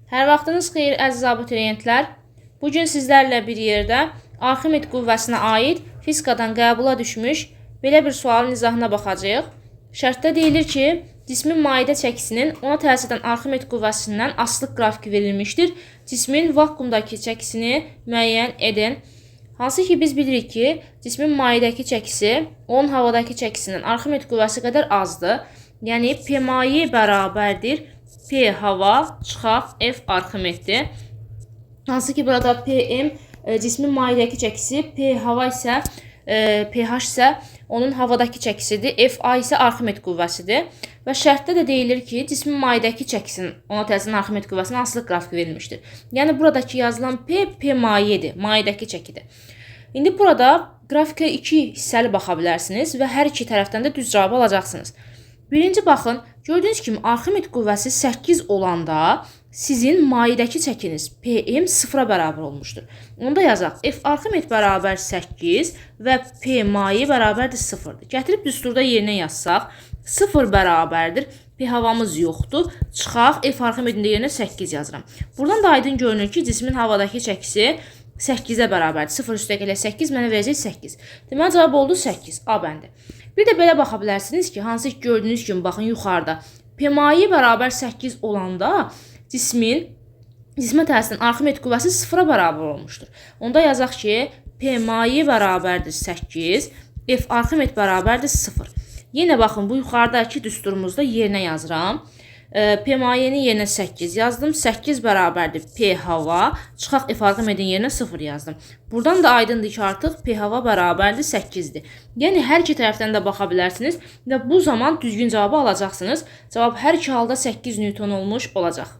Hər vaxtınız xeyir, əziz abituriyentlər. Bu gün sizlərlə bir yerdə Arximed qüvvəsinə aid fizikadan qəbula düşmüş belə bir sualın izahına baxacağıq. Şərtdə deyilir ki, cismin mayedə çəkisinin ona təsir edən Arximed qüvvəsindən asılılıq qrafiki verilmişdir. Cismin vakuumdakı çəkisini müəyyən edin. Hansı ki biz bilirik ki, cismin mayedəki çəkisi onun havadakı çəkisindən Arximed qüvvəsi qədər azdır. Yəni P maye bərabərdir P hava çıxaq F Arximeddir. Hansı ki burada PM cismin mayedəki çəkisi, P hava isə pH isə onun havadakı çəkisidir, FA isə Arximed qüvvəsidir. Və şərtdə də deyilir ki, cismin mayedəki çəkisinin ona təsir edən Arximed qüvvəsinin asılılıq qrafiki verilmişdir. Yəni buradakı yazılan P, P mayedir, mayedəki çəkidir. İndi burada qrafikə iki hissəli baxa bilərsiniz və hər iki tərəfdən də düz cavabı alacaqsınız. Birinci baxın, gördüyünüz kimi Arximed qüvvəsi 8 olanda sizin mayedəki çəkiniz PM 0-a bərabər olmuşdur. Onda yazaq, F Arximed bərabər 8 və P maye bərabərdir 0-dır. Gətirib düsturda yerinə yazsaq, 0 bərabərdir. P havamız yoxdur. Çıxaq, F Arximedin də yerinə 8 yazıram. Buradan da aydın görünür ki, cismin havadakı çəkisi 8-ə bərabərdir. 0 üstəgələ 8 mənə verəcək 8. Deməli, cavab oldu 8. A bəndi. Bir də belə baxa bilərsiniz ki, hansı ki gördüyünüz kimi baxın yuxarıda P maye bərabər 8 olanda cismə təsir edən Arximed qüvvəsi 0-a bərabər olmuşdur. Onda yazaq ki, P maye bərabərdir 8, F Arximed bərabərdir 0. Yenə baxın bu yuxarıdakı düsturumuzda yerinə yazıram. P mayenin yerinə 8 yazdım. 8 bərabərdir P hava. Çıxaq F Arximedin yerinə 0 yazdım. Buradan da aydındır ki, artıq P hava bərabərdir 8-dir. Yəni hər iki tərəfdən də baxa bilərsiniz və bu zaman düzgün cavabı alacaqsınız. Cavab hər iki halda 8 Newton olmuş olacaq.